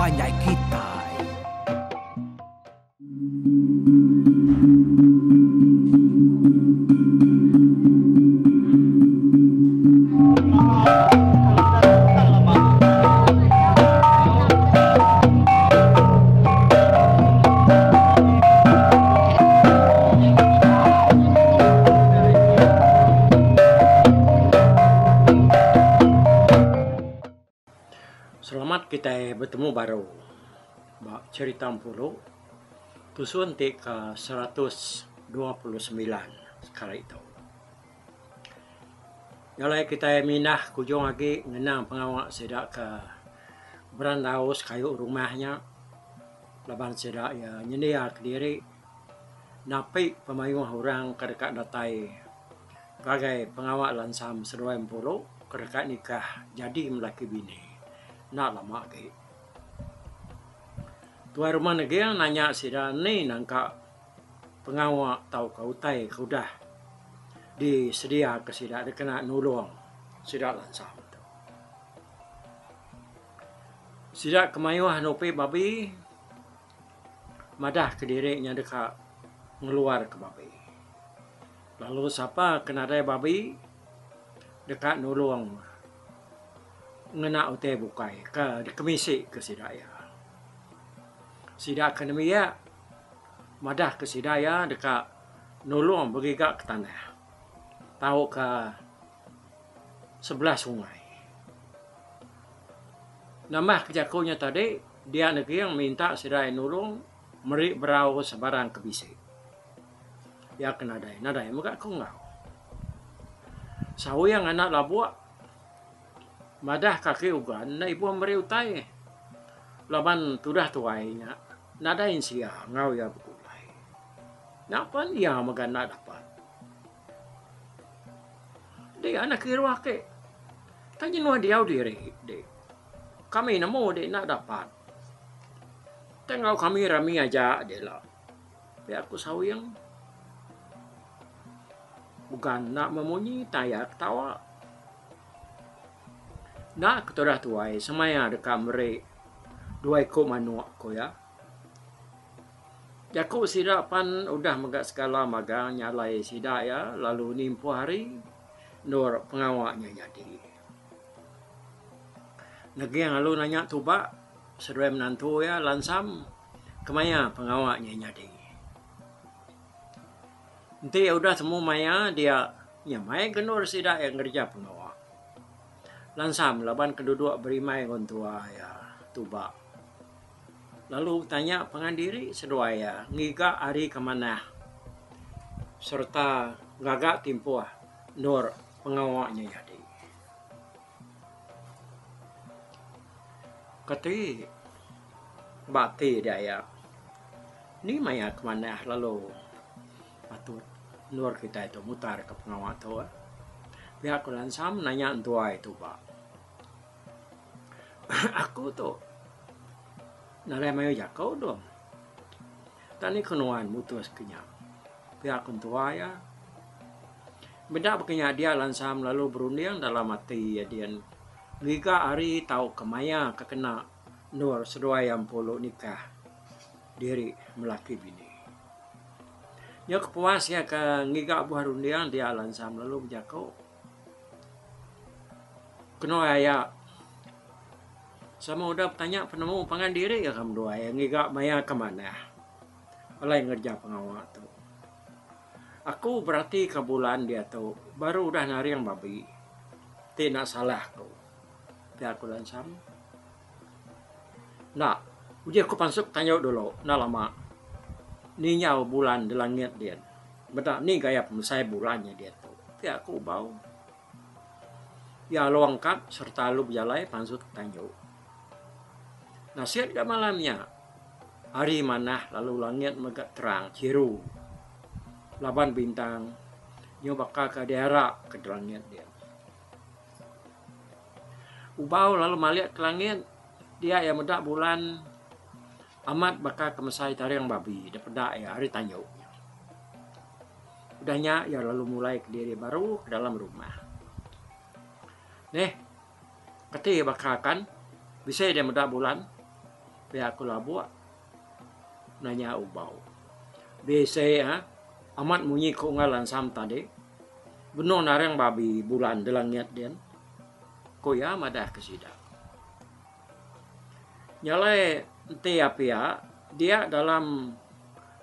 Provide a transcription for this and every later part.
panjai kitai. Selamat kitai betemu baru ba cherita Empulu tusun ti ke 129 sekali tu. Jalai kitai mindah ke ujung agi ngenang pengawa sida ke berandau sekayu rumah nya laban sida iya nyendia kediri napi pemayuh orang ke deka datai ngagai pengawa lansam seduai empuru ke deka nikah jadi melaki bini enda lama agi. Tuai rumah Neging nanya sida ni nangka pengawa tauka utai ke udah disediaka sida dikena nulung sida lansam tu. Sida ke mayuh nupi babi madah kediri nya deka ngeluarka babi. Lalu sapa ke nadai babi deka nulung ngena utai bukai ke dikemisi ke sida iya. Sida ke nembiak madah ke sida iya deka nulung begiga ke tanah tauka sebelah sungai. Nambah ke jaku nya tadi dia neging minta sida iya nulung meri berau sebarang ke bisi. Iya ke nadai, nadai mega ku enggau. Sawing anak labuk madah kaki ugan enda ibuh meri utai laban tudah tuai nya nadai ensia enggau iya begulai. Nya pan iya mega enda dapat. Dia anak kiruh ake tang jenuh diau diri dik. Kami nemu dik enda dapat. Tang enggau kami rami aja dila. Pia ku Sawing. Bukan enda memunyi tayar ketawa. Enda ke tudah tuai semaya deka meri dua iku manuk ku iya. Jaku sida pan udah mega segala magang nyalai sida iya lalu nimpuh hari endur pengawa nya nyadi. Neging lalu nanya tuba seduai menantu iya lansam. Kemaya pengawa nya nyadi. Enti udah temu maya dia nyamai ke endur sida iya ngereja pengawa. Lansam laban ke duduk berimai enggau entua iya tuba. Lalu betanya pangan diri seduai iya ngiga hari ke manah sereta ngaga timpuh endur pengawa nya nyadi. Kati ba ati diaya ni maya ke manah lalu patut endur kitai tu mutar ka pengawa tu. Pia ku Lansam nanya entuai tuba. Aku tu nadai mayuh jaku dong. Tak ni ku nuan mutus ke nya. Pia ku entua iya. Meda baka nya dia Lansam lalu berunding dalam ati iya dian ngiga hari tauka maya ke kena endur seduai iya empulu nikah diri melaki bini. Nyau kepuas iya ke ngiga buah runding dia Lansam lalu bejaku kenu aya sama udah betanya penemu pangan diri ka menduai ngiga maya ke manah alai ngereja pengawa tu. Aku beratika bulan diatu baru udah naring babi ti enda salah ku, pia ku Lansam. Enda, uji aku pansut tanyu dulu enda lama ninjau bulan di langit din meda ni gaya pemesai bulan nya diatu, pia ku Ubau. Iya lalu angkat sereta lalu bejalai pansut tanyu. Nasit ga malam nya, hari manah lalu langit mega terang chiru laban bintang nyau baka ke diara ke langit dia. Ubau lalu malik ke langit dia iya meda bulan amat baka ke mesai taring babi da peda iya ari tanju. Udah nya iya lalu mulai kediri baru ke dalam rumah. Neh. Keti baka kan bisi deh meda bulan. Pia ku Labuk nanya Ubau. Bisi ah amat munyi ku unggal Lansam tadi benung naring babi bulan di langit din, ku iya madah ke sida. Nya alai enti iya pia dia dalam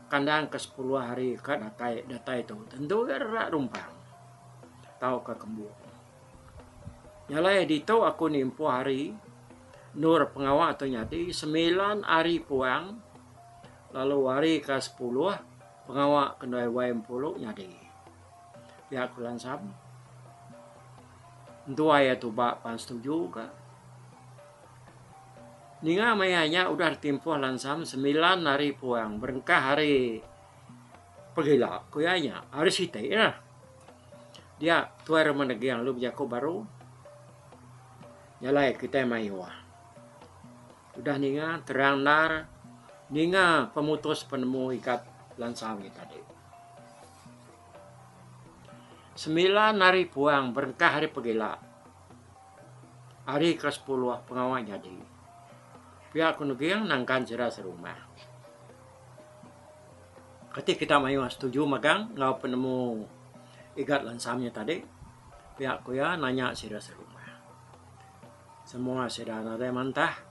kandang ke sepuluh hari ka datai datai tu tentu iya rerak rumpang tauka kembung. Nya alai ditu aku nimpuh hari endur pengawa tu nyadi semilan hari puang lalu hari ke sepuluh pengawa ke endai wai empulu nyadi. Pia ku Lansam. Entuai iya tuba pan setuju ka. Ninga maya nya udah ditimpuh Lansam semilan hari puang berengkah hari pegila ku iya nya hari siti lah. Dia Tuai Rumah Neging lalu bejaku baru jalai kitai mayuh. Udah ninga terang endar ninga pemutus penemu ikat Lansam nya tadi. Semilan hari puang berengkah hari pegila hari ke sepuluh pengawa nyadi. Pia ku Neging nangkan sida serumah. Kati kita mayuh setuju magang enggau penemu Igat Lansam nya tadi? Pia ku iya nanya sida serumah. Semua sida nadai mantah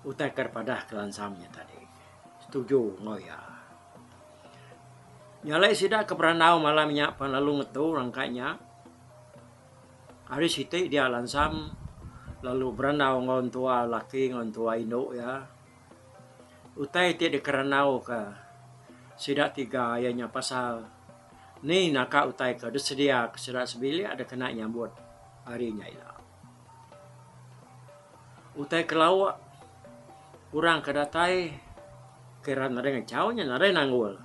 utai ke dipadah ke Lansam nya tadi. Setuju enggau iya. Nya alai sida ke berandau malam nya pan lalu ngetu rangka nya. Hari siti dia Lansam lalu berandau enggau entua laki enggau entua indu iya. Utai ti dikerandauka sida tiga iya nya pasal ni naka utai ke disediaka sida sebilik dikena nyambut hari nya ila. Utai ke lauk orang ke datai kira nadai ngachau nya nadai nanggul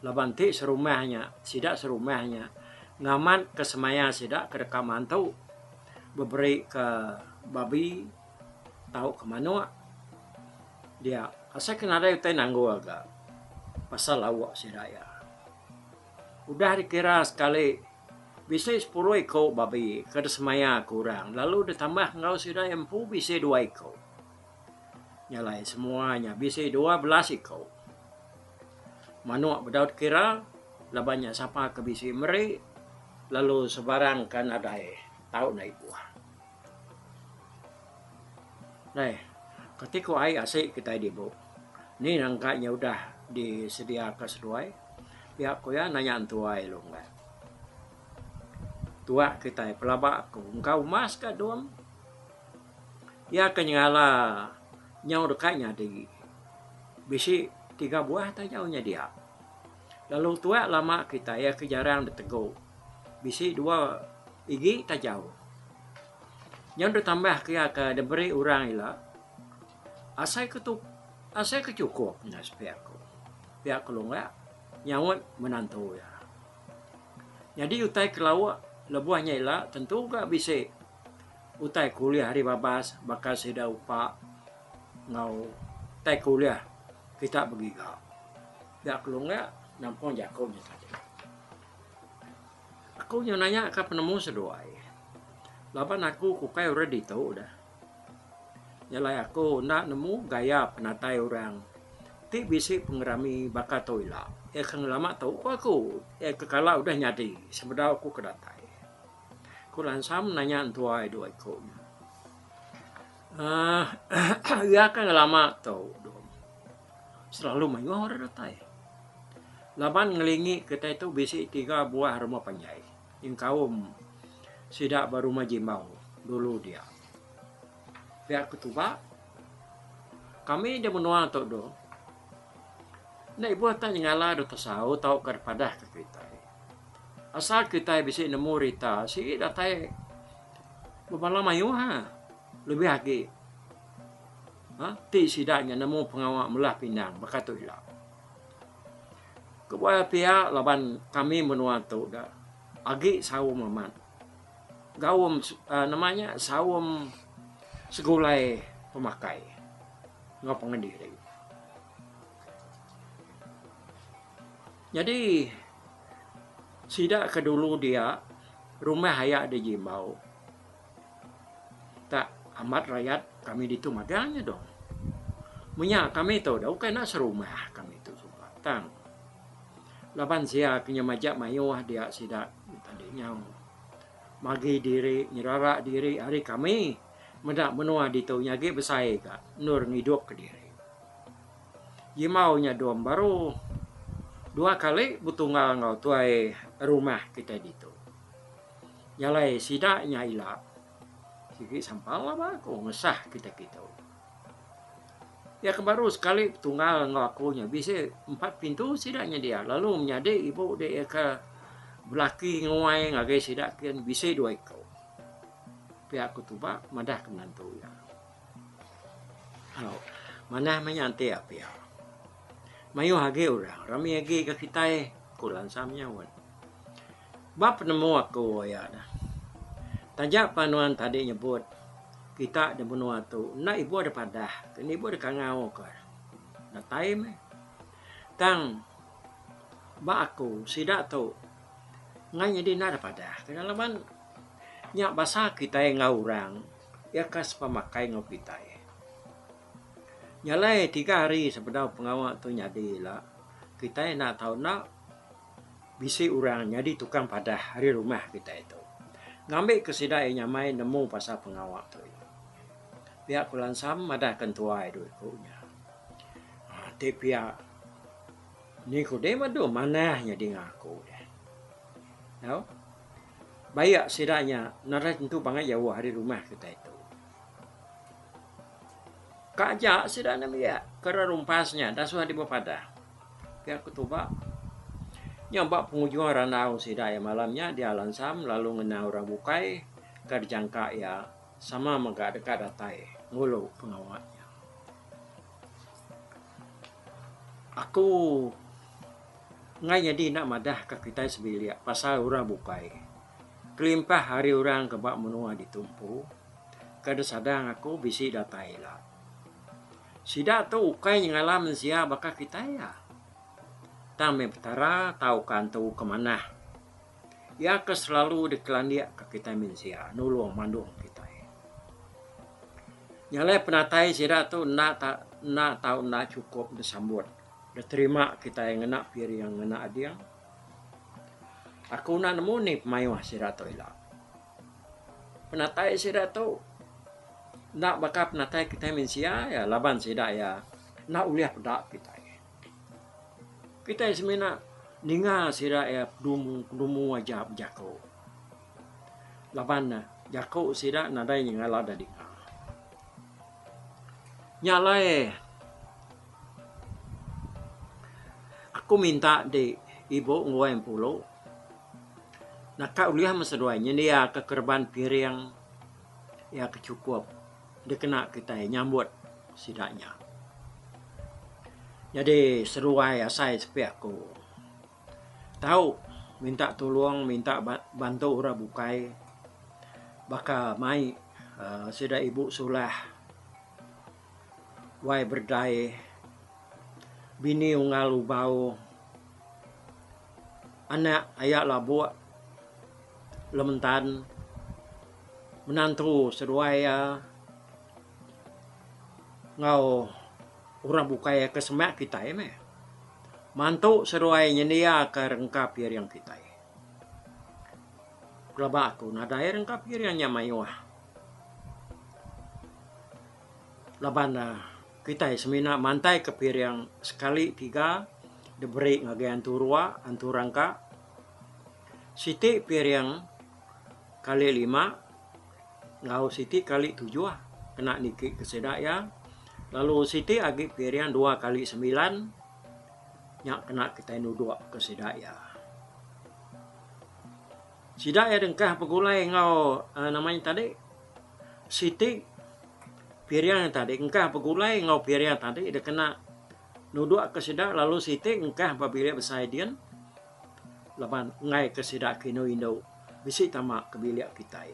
laban ti serumah nya sida serumah nya ngamatka semaya sida ke deka mantu beberika babi. Tauka manuk dia asai ke nadai utai nanggul ga pasal lauk sida iya. Udah dikira sekali bisi sepuluh iku babi ke disemaya ke orang lalu ditambah enggau sida iya empu bisi dua iku. Nya alai semua nya bisi 12 iku. Manuk bedau dikira laban nya sapa ke bisi meri lalu sebarang ke nadai tau enda ibuh. Neh, kati ku ai asi kitai dibu. Ni nangka nya udah disediaka seduai, pia ku iya nanya entuai lungga. Tuak kitai pelaba ku engka umas ka dong. Iya ke nyengala nyau deka nyadi bisi tiga buah tajau nya dia. Lalu tuak lama kitai iya ke jarang ditegu bisi dua igi tajau. Nyau ditambah ke iya ke diberi orang ila asai ke tu asai ke chukup nya sepi aku. Pia ku Lungga nyaut menantu iya. Nyadi utai ke lauk lebuh nya ila tentu ga bisi utai ke ulih ari babas baka sida upa enggau utai ke ulih kita begiga. Pia ku Lungga nampung jaku nya tadi. Aku nyau nanya ka penemu seduai laban aku ke ukai orang ditu deh. Nya alai aku enda nemu gaya penatai orang ti bisi pengerami baka tu ila. Iya ke ngelama tu ku aku iya ke kala udah nyadi sebedau aku ke datai. Ku Lansam nanya entuai dua iku nya. Aaa iya ke ngelama tu selalu mayuh orang datai. Laban ngelingi kitai tu bisi tiga buah rumah panjai nyengkaum sida ba rumah Jimbau dulu dia. Pia ke tuba kami da menua tu tu enda ibuh tak nyengala deka tesau tauka dipadah ka kitai. Asal kitai bisi nemu rita sigi datai bebala mayuh ha lebih agi ha ti sida nya nemu pengawa melah pinang baka tu ila. Kebuah pia laban kami menua tu da agi saum amat. Gaum uhh nama nya saum segulai pemakai enggau pangan diri. Nyadi sida ke dulu dia rumah aya di Jimbau tak amat rayat kami ditu magang nya dong. Menya kami tu dah ukai enda serumah kami tu suba tang laban sia ke nya majak mayuh dia sida tadi nyau magi diri nyerara diri ari kami meda menua ditu nya agi besai ka endur ngidup kediri. Jimau nya dom baru dua kali betunggal enggau tuai rumah kitai ditu. Nya alai sida nya ila sigi sampal laba ku ngesah kitai kitu. Iya ke baru sekali betunggal enggau aku nya bisi empat pintu sida nya dia lalu menyadi ibu dia ke belaki nguai ngagai sida kin bisi dua iku. Pia ku tuba madah ke menantu iya. Au, manah meh nya enti pia. Mayuh agi orang rami agi ga kitai, ku Lansam nyaut. Ba penemu aku aya ne, taja pa nuan tadi nyebut kita da menua tu enda ibuh da padah ke enda ibuh da kangau ka datai meh. Tang ba aku sida tu enggai nyadi enda da padah ke laban nya basa kitai enggau orang. Iya ka sepemakai enggau kitai. Nya alai tiga hari sebedau pengawa tu nyadi ila, kitai enda tau enda bisi orang nyadi tukang padah ari rumah kitai tu. Ngambika sida iya nyamai nemu pasal pengawa tu ila. Pia ku Lansam madahka entuai dua iku nya. Aaa ti pia ni ku deh madu manah nya dinga aku deh. Tau. Bayak sida nya nadai tentu pangai jauh ari rumah kitai tu. Ka aja sida nembiak ke rerumpas nya dasuh deh bepadah. Pia ku tuba. Nya ba pengujung randau sida iya malam nya dia Lansam lalu ngenang orang bukai ke dijangka iya sama mega deka datai ngulu pengawa nya. Aku enggai nyadi enda madah ka kitai sebilik pasal orang bukai kelimpah ari orang ke ba menua ditu empu ke disadang aku bisi datai ila. Sida tu ukai nyengala mensia baka kitai iya. Tang meh Petara tauka antu ke manah. Iya ke selalu dikelandik ka kitai mensia nulung mandung kitai. Nya alai penatai sida tu enda ta enda tau enda chukup disambut diterima kitai ngena piring ngena ading. Aku enda nemu ni pemayuh sida tu ila. Penatai sida tu enda baka penatai kitai mensia iya laban sida iya enda ulih peda kitai. Kitai semina ninga sida iya pedumu pedumu aja bejaku. Laban ne jaku sida nadai nyengala da dinga. Nya alai aku minta di ibu nguai empulu naka ulih meh seduai nyendiaka kereban piring iya ke chukup dikena kitai nyambut sida nya. Nyadi seduai asai sepi aku. Tau minta tulung minta bantu orang bukai baka mai uhh sida ibu sulah wai berdai bini unggal ubau anak aya labuk lementan menantu seduai iya enggau orang bukai ke semak kitai meh. Mantu seduai nyendiaka rengka piring kitai. Pelaba aku nadai rengka piring nya mayuh laban ne kitai semina mantaika piring sekali tiga diberi ngagai antu rua, antu rangka. Siti piring kali lima enggau siti kali tujuh kena niki ke sida iya lalu siti agi piring dua kali semilan nya kena kitai nudok ke sida iya. Sida iya dengkah begulai enggau uhh nama nya tadi siti piring nya tadi engkah begulai enggau piring tadi dikena nudok ke sida lalu siti engkah ba bilik besai din laban enggai ke sida ke indu indu bisi tama ke bilik kitai.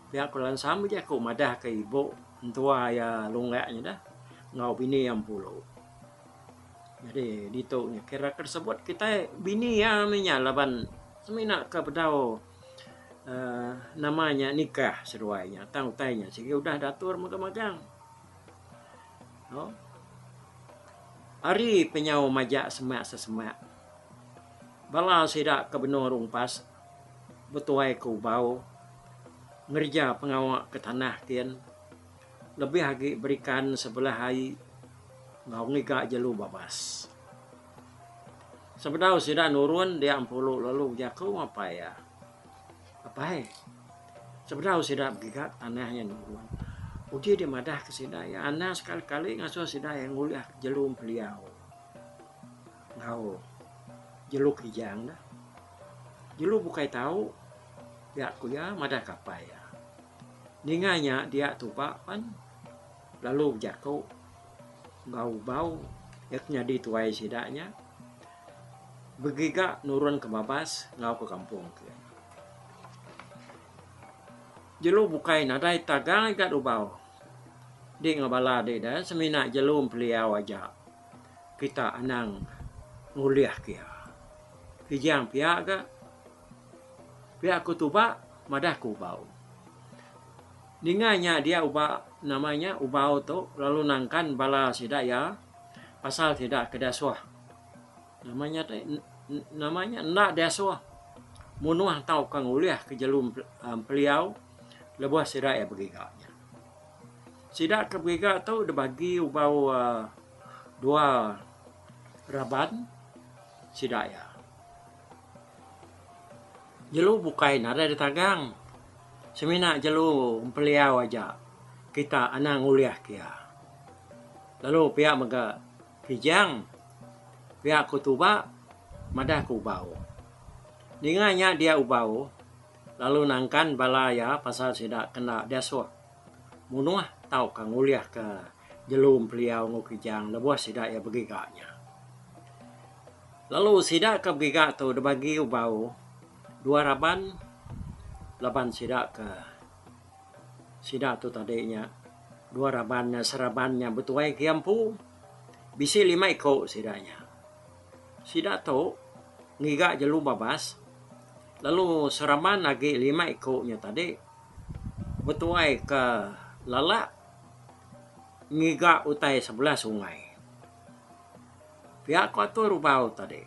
Pia ku Lansam bejaku madah ke ibu entua iya lunggak nya dah enggau bini iya empulu. Jadi ditu nya kira ke disebut kitai bini iya mih nya laban semina ke bedau uhh nama nya nikah seduai nya tang utai nya sigi udah diatur magang magang. Hari penyau majak semak sesemak. Bala sida ke benung rumpas betuai ke ubau ngereja pengawa ke tanah kin lebih agi berikan sebelah ai enggau ngiga jelu babas. Sebedau sida nurun dia empulu lalu bejaku apai iya. Apai, sebedau sida begiga tanah iya nurun, uji deh madah ke sida iya anang sekali-kali ngasuh sida iya ngulih jelu empeliau enggau jelu kijang dah. Jelu bukai tau pia ku iya madah ke apai iya. Ninga nya dia tuba pan lalu bejaku enggau ubau iya ke nyadi tuai sida nya. Begiga nurun ke babas enggau ke kampung ke. Jelu bukai nadai tagang igat ubau. Di enggau bala di da semina jelu empeliau aja kita anang ngulih ke iya. Kijang pia ga pia ku tuba madah ku ubau. Ninga nya dia uba nama nya ubau tu lalu nangkan bala sida iya pasal sida ke dasuh. Nama nya ti nama nya enda diasuh munuh tauka ngulihka jelu empeliau lebuh sida iya begiga nya. Sida ke begiga tu dibagi ubau uhh dua raban sida iya. Jelu bukai nadai ditagang semina jelu empeliau aja kita anang ngulihka iya. Lalu pia mega Kijang, pia ku tuba madah ke Ubau. Ninga nya dia Ubau lalu nangkan bala iya pasal sida kena diasuh munuh tauka ngulihka jelu empeliau enggau Kijang lebuh sida iya begiga nya. Lalu sida ke begiga tu dibagi Ubau dua raban laban sida ke Sida tu tadi nya dua raban nya seraban nya betuai ke iya empu bisi lima iku sida nya. Sida tu ngiga jelu babas lalu seraban agi lima iku nya tadi betuai ke lalak ngiga utai sebelah sungai. Pia ku atur ubau tadi.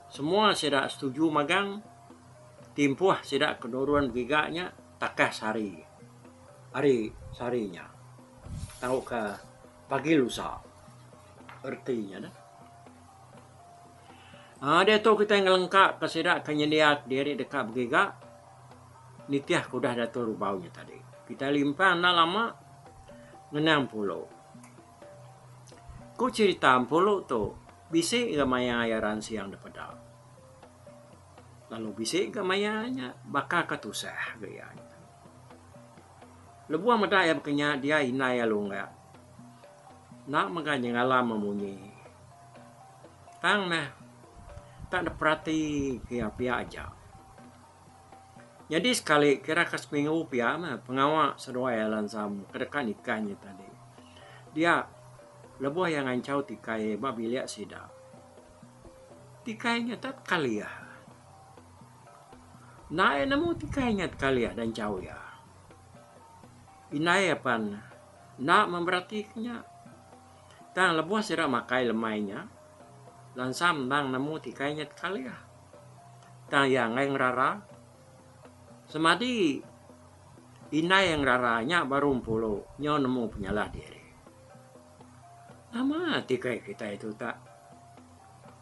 Semua sida setuju magang timpuh sida ke nurun begiga nya. Takah sehari ari sehari nya tauka pagi lusa reti nya neh. Aaa diatu kitai ngelengka ka sida ke nyendia diri deka begiga nitih ke udah diatur ubau nya tadi. Kitai limpang enda lama ngenang pulo. Ku cherita empulo tu bisi ga maya iya ransing da peda. Lalu bisi ga maya nya baka ka tusah ga iya. Lebuh meda iya baka nya dia indai iya lunggak. Enda mega nyengala memunyi. Tang meh tak diperati ke iya pia aja. Nyadi sekali kira ka seminggu pia meh pengawa seduai iya lansam ke deka nikah nya tadi. Dia lebuh iya nganchau tikai ba bilik sida. Tikai nya tak tekalih. Enda iya nemu tikai nya tekalih dan enchau iya. Indai iya pan enda memperatika nya. Tang lebuh sida makai lemai nya, lansam endang nemu tikai nya tekalih. Tang iya enggai ngerara. Semadi indai iya ngerara nya baru empulu nyau nemu penyalah diri. Nama tikai kitai tu tak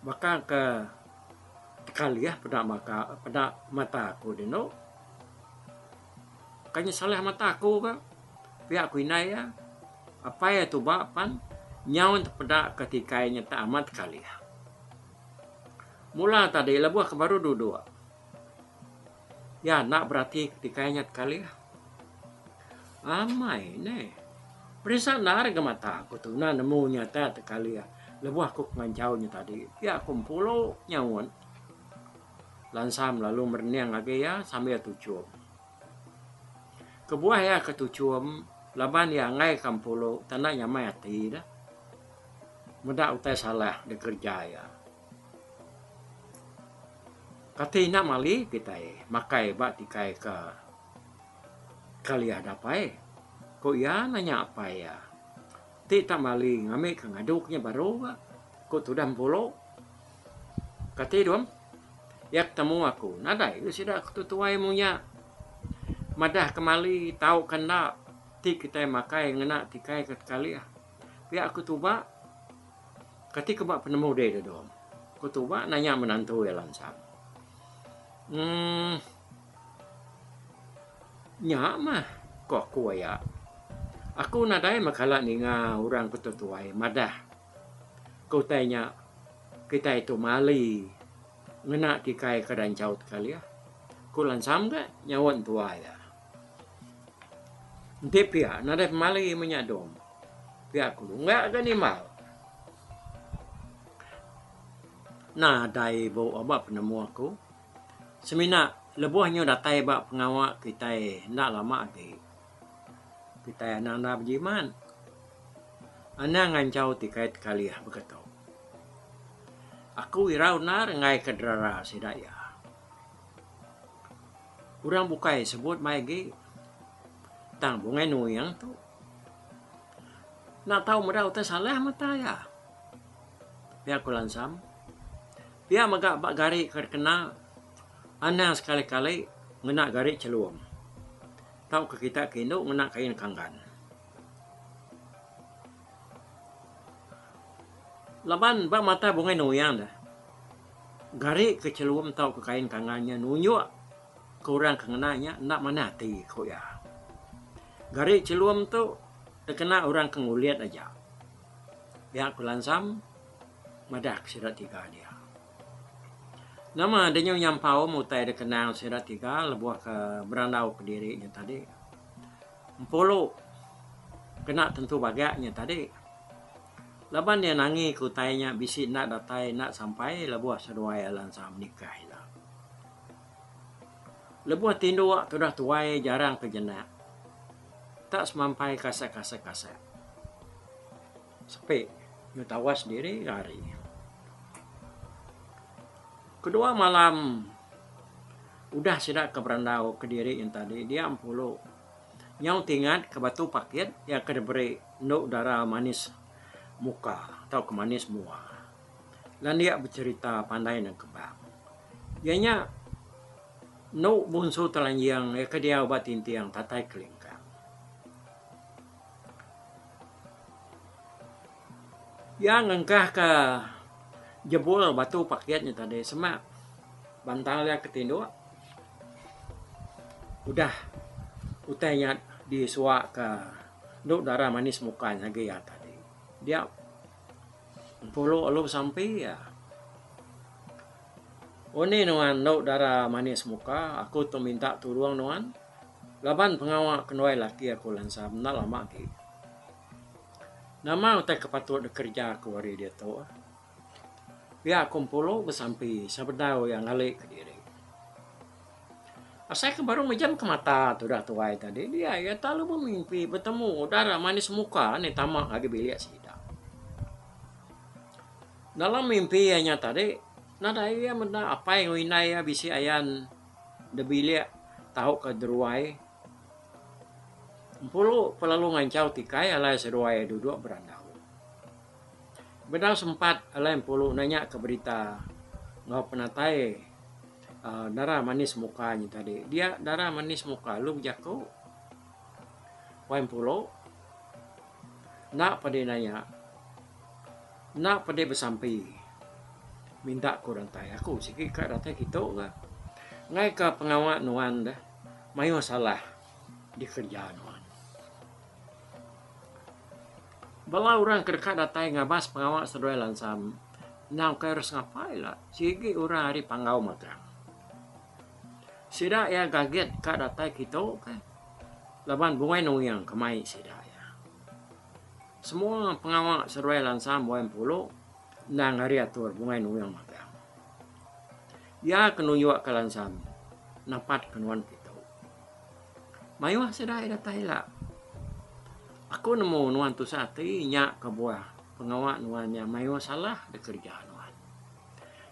baka ke tekalih peda maka peda mata aku dinu. Kai nya salah mata aku ka pia ku indai iya. Apai iya tuba pan nyau tepeda ke tikai nya tak amat tekalih. Mula tadi lebuh ke baru duduk iya enda berati ke tikai nya tekalih. Amai neh. Perisa endar ga mata aku tu enda nemu nya tak tekalih lebuh aku ke nganchau nya tadi. Pia aku empulo nyaut. Lansam lalu merening agi iya sambil tuchum. Kebuah iya ke tuchum laban iya enggai ka empulo tanda nyamai ati deh. Meda utai salah dikereja iya. Kati enda mali kitai makai ba tikai ke. Kaliah dapai? Ku iya nanya apai iya. Ti tak mali ngambika ngadu ke nya baru ga. Ku tudah Empulu. Kati dum? Iya ke temu aku. Nadai ke sida ke tuai munya. Madah ke mali tauka enda ti kitai makai ngena tikai ke tekalih. Pia ku tuba. Kati ke ba penemu deh deh dom? Ku tuba nanya menantu iya lansam. Emm. Nya mah, ku aku aya. Aku nadai meh kala ninga orang ke tuai madah ke utai nya kitai tu mali ngena tikai ke danchau tekalih. Ku Lansam ga nyaut entua iya. Enti pia nadai pemali meh nya dom. Pia ku lungga ga nimbal. Nadai bu aba penemu aku. Semina lebuh nyu datai ba pengawa kitai enda lama agi. Kitai anang enda bejimat. Anang nganchau tikai tekalih baka tu. Aku irau endar enggai ke derara sida iya. Orang bukai sebut mai agi tang Bungai Nuing tu enda tau meda utai salah mata iya. Pia ku Lansam. Pia mega ba gari ke dikena anang sekali-kali ngena gari chelum tauka kita ke indu ngena kain kanggan. Laban ba mata Bungai Nuyang deh, gari ke chelum tauka kain kanggan nya nunjuk ke orang ke ngena nya enda manah ati, ku iya. Gari chelum tu dikena orang ke ngulit aja. Pia ku Lansam madah ke sida tiga dia. Nama deh nyau nyampau utai dikenang sida tiga lebuh ke berandau kediri nya tadi. Empulu kena tentu bagak nya tadi. Laban iya nangi ke utai nya bisi enda datai enda sampai lebuh seduai Lansa menikah ila. Lebuh tinduk tudah tuai jarang ke jenak. Tak semampai kasak-kasak-kasak. Sepi nyu tawas diri ga hari. Kedua malam udah sida ke berandau kediri nya tadi dia Empulu nyau tingat ke batu pakit iya ke diberi endu dara manis muka tauka manis mua. Landik becherita pandai nengkebang. Iya nya endu Bunsu Telanjing iya ke diau ba Tinting Tatai Kelingkang. Iya ngengkahka jebul batu pakit nya tadi semak bantal iya ke tinduk udah utai nya disuaka endu dara manis muka agi iya tadi. Dia empulu lalu besampi iya. Undi nuan endu dara manis muka aku tu minta tulung nuan. Laban pengawa kenuai laki aku lansam enda lama agi. Nama utai ke patut dikereja aku ari diatu? Pia aku empulu besampi sebedau iya ngali kediri. Asai ke baru mejam ke mata tudah tuai tadi dia iya telalu bemimpi betemu dara manis muka ne tama ngagai bilik sida. Dalam mimpi iya nya tadi nadai iya meda apai enggau indai iya bisi ayan. Da bilik tau ka deruai empulu pelalu nganchau tikai alai seduai duduk berandau. Bedau sempat alai empulu nanya ka berita enggau penatai uhh dara manis muka nya tadi. Dia dara manis muka lalu bejaku wai empulu enda padi nanya enda padi besampi. Minta ku datai aku sigi ka datai kitu ga. Enggai ka pengawa nuan deh mayuh salah dikereja nuan. Bala orang ke deka datai ngabas pengawa seduai lansam endang ukai orang sengapa ila sigi orang ari Panggau magang. Sida iya gagit ka datai kitu kah laban Bungai Nuing ke mai sida iya. Semua pengawa seduai lansam wai empulu Endang ari atur Bungai Nuing magang. Iya ke nunjuk ke lansam napat ke nuan kitu. Mayuh sida iya datai ila. Aku nemu nuan tusah ati nya kebuah pengawa nuan nya mayuh salah dikereja nuan.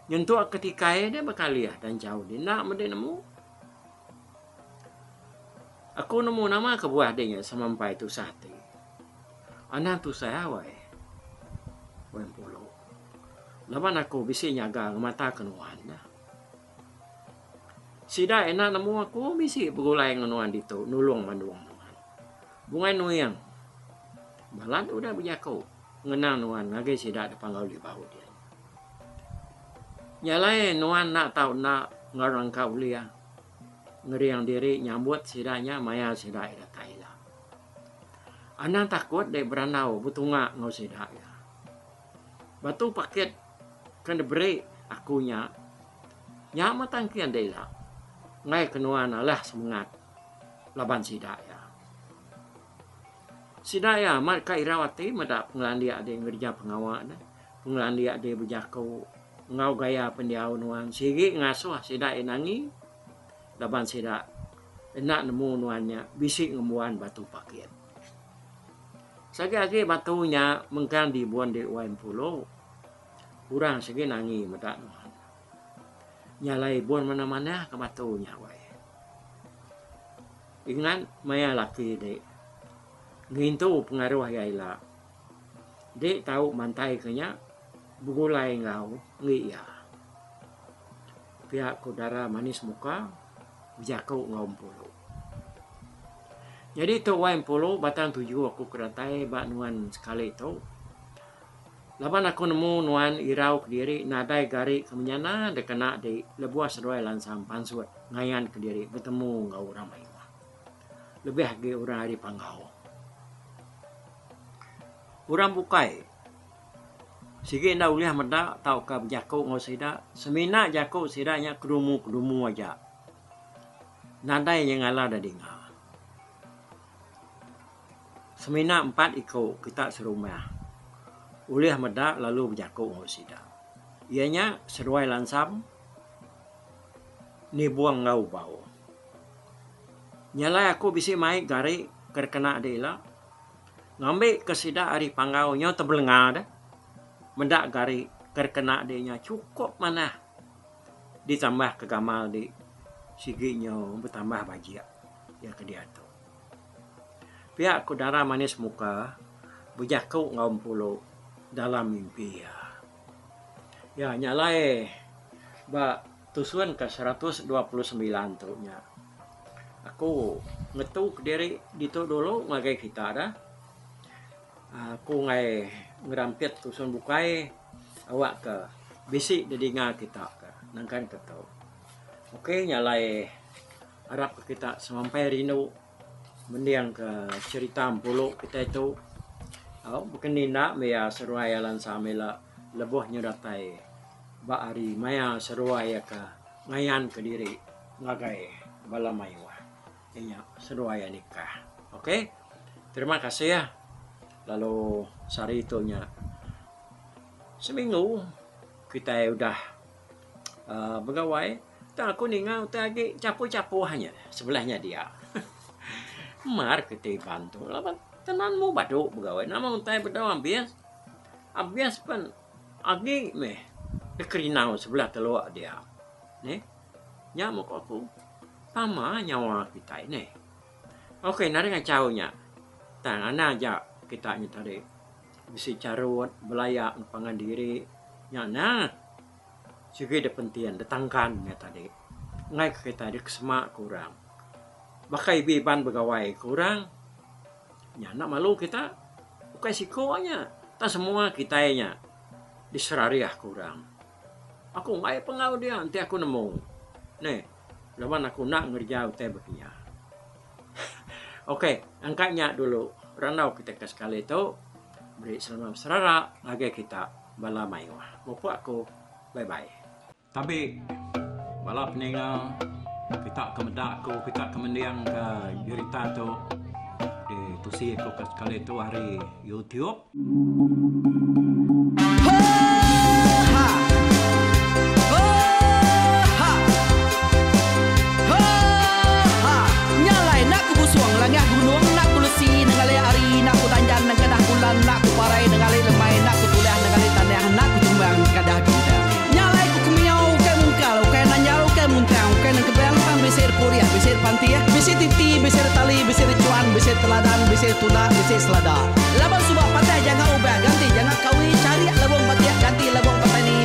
Nyentuk ke tikai deh bekalih dan jauh deh enda meh deh nemu. Aku nemu nama kebuah deh nya semampai tusah ati. Anang tusah wai. Wai Empulu. Laban aku bisi nyaga ngemataka nuan. Sida enda nemu aku bisi begulai enggau nuan ditu nulung mandung nuan. Bungai Nuing balat udah bejaku ngenang nuan ngagai sida da Panggau Libau din. Nya alai nuan enda tau enda enggau rangka ulih ngering diri nyambut sida nya maya sida iya datai ila. Anang takut dek berandau betunga enggau sida iya. Batu paket ke diberi aku nya, nya meh tangkin dek ila enggai ke nuan alah semengat laban sida iya. Sida iya amat ka irau ati meda pengelandik dek ngereja pengawa ne, pengelandik dek bejaku enggau gaya pendiau nuan sigi ngasuh sida iya nangi laban sida enda nemu nuan nya bisi ngembuan batu paket. Sagi agi batu nya mengkang dibun di wai Empulu, orang sigi nangi meda nuan. Nya alai ibun manah-manah ke batu nya wai. Ingat maya laki di ngintu pengaruh iya ila, di tau mantai ke nya begulai enggau enggi iya. Pia ku Dara Manis Muka bejaku enggau Empulu. Nyadi tu wai Empulu batang tuju aku ke datai ba nuan sekali tu. Laban aku nemu nuan irau kediri nadai gari ke menyana dikena di lebuh seduai lansam pansut ngayan kediri betemu enggau orang mayuh. Lebih agi orang ari Panggau. Orang bukai sigi enda ulih meda tauka bejaku enggau sida semina jaku sida nya kedumu-kedumu aja. Nadai nya ngala da dinga. Semina empat iku kita serumah ulih meda lalu bejaku enggau sida. Iya nya seduai Lansam, Nibung enggau Ubau. Nya alai aku bisi mai gari ke dikena dek ila ngambi ke sida ari Panggau nyau tebelenga deh meda gari ke dikena dek nya chukup manah. Ditambah ke gamal di sigi nyu betambah bajik iya ke diatu. Pia ku Dara Manis Muka bejaku enggau Empulu dalam mimpi iya. Iya nya alai ba tusun ke 129 tu nya aku ngetu kediri ditu dulu ngagai kita dah. Aku enggai ngerampit tusun bukai awak ke bisi didinga kita ke nangkan ke tu. Ok nya alai arap ke kita semampai rindu mending ke cherita empulu kitai tu au beken enda meh iya seruai iya lansa mila lebuh nyu datai ba hari maya seruai iya ke ngayan kediri ngagai bala mayuh. Iya nya seduai iya nikah. Ok. Terima kasih lalu sehari tu nya seminggu kitai udah uhh begawai tang aku ninga utai agi chapuh-chapuh nya sebelah nya dia. Mar kitai Iban tu laban tenan mu badu begawai nama utai bedau abis. Abis pen agi meh dikerinau sebelah teluk dia. Neh. Nya meh ku aku. Pama nyawa kitai neh. Ok nadai ngachau nya. Tang anang aja kita nya tadi bisi charut belaya enggau pangan diri nya nah. Sigi da penting da tangkan nya tadi. Enggai ke kitai dikesema ke orang. Baka ibi iban begawai ke orang nya enda malu kita. Ukai siko nya tang semua kitai nya diserarih ke orang. Aku enggai penggau dia enti aku nemu. Neh, laban aku enda ngereja utai baka nya. Ok, angka nya dulu randau kita ke sekali tu. Beri selamat beserara ngagai kita bala mayuh. Mupuk aku. Bye bye. Tabi bala peninga kita ke meda aku, kita ke mending ke jerita tu ditusi aku ke sekali tu ari YouTube. Nya alai enda ku busung langah gunung enda ku lesi nengali hari enda ku danjan nengkadah bulan enda ku parai nengali lemai enda ku tulah nengali tanah enda ku tumbang nengkadah bintang. Nya alai ku kemiau ukai mungkal ukai nanjal ukai muntang ukai nengkebang tang bisi repurih bisi repantih bisi titi bisi retali bisi rechuan bisi teladan bisi tunda bisi selada. Laban suba patah janga ubah ganti janga kawi charik lebong batik ganti lebong petani.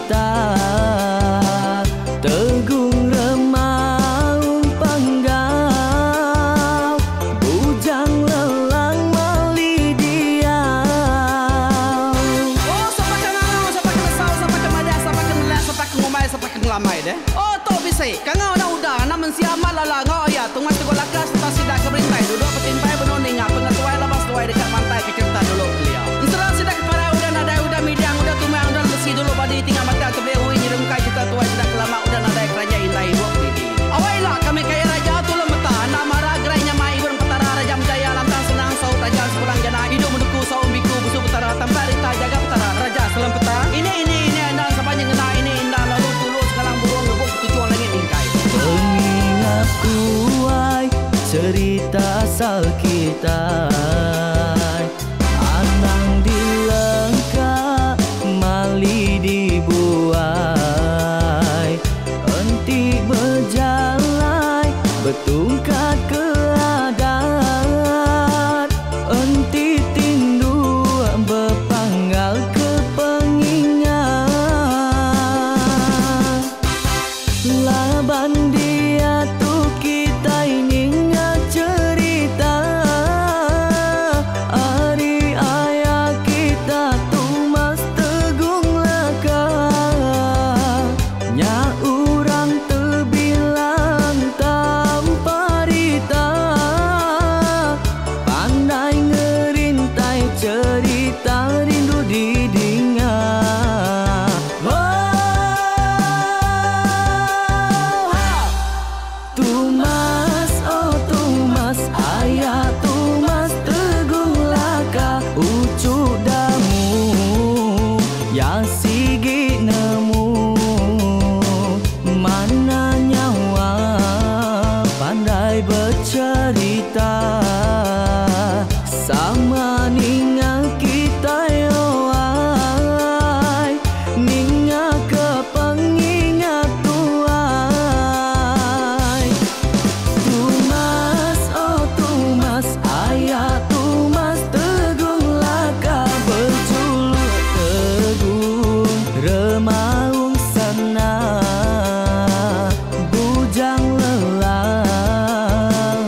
kita Tegung remaung panggau Bujang lelang mali diau. Oh sapa ke ngangau sapa ke nesau sapa ke madah sapa ke nelah sapa ke ngumbai sapa ke ngelamai deh. Oh tu bisi kangau enda udah enda mensia amat lala enggau iya tungas teguk laka sereta sida ke berintai duduk betimpai benung ninga pengetuai laban seduai deka mantai ke cherita dulu kelia. Ensera sida ke parai udah nadai udah midang udah tumang udah lesi dulu badi tinggal batang tebeli ui nyerungkai cherita tuai sida ke lama udah nadai keranjai indai ibuk didi. Awai ila kami kaya raja tulung meta enda mara gerai nyamai ibun petara raja menjaya lantang senang saut raja sepulang jana idup menuku saum biku busu petara tampak rita jaga petara raja selempeta ini ini ini enda sapa nyengena ini enda lalu tulu sengalang burung ngebuk ketuchung langit mingkai. Pengingat tuai cerita asal kitai Anang dilengka mali dibuai Enti bejalai betungkat ke adat Enti tinduk bepanggal ke pengingat Laban diatu kitai ninga cherita ari aya kita Tumas Tegung Laka. Nya orang tebilang tanpa rita Pandai ngerintai cherita rindu didinga. Oh, ha! Tumas, oh Tumas, aya Tumas Tegung Laka uchu damu ya sigi nemu mana nyawa pandai becherita sama ninga kitai oai ninga ke pengingat tuai Tumas oh Tumas aya Tumas Tegung Laka bejuluk Tegung Remaung Sana Bujang Lelang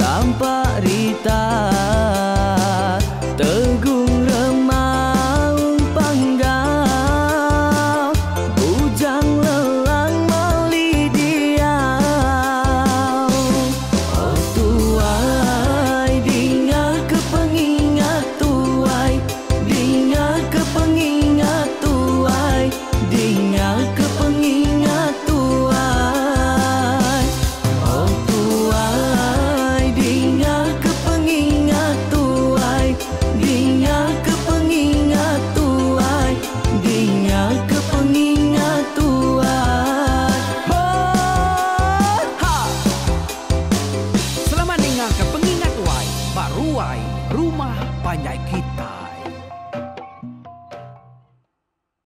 tampak rita Tegung Remaung Panggau Bujang Lelang mali diau Oh tuai dinga ke pengingat tuai Dinga ke pengingat tuai Dinga ke pengingat tuai Oh tuai dinga ke pengingat tuai Dinga ke pengingat tuai Dinga ke pengingat tuai Oh Ha! Selamat ninga ke pengingat tuai ba ruai rumah panjai kita.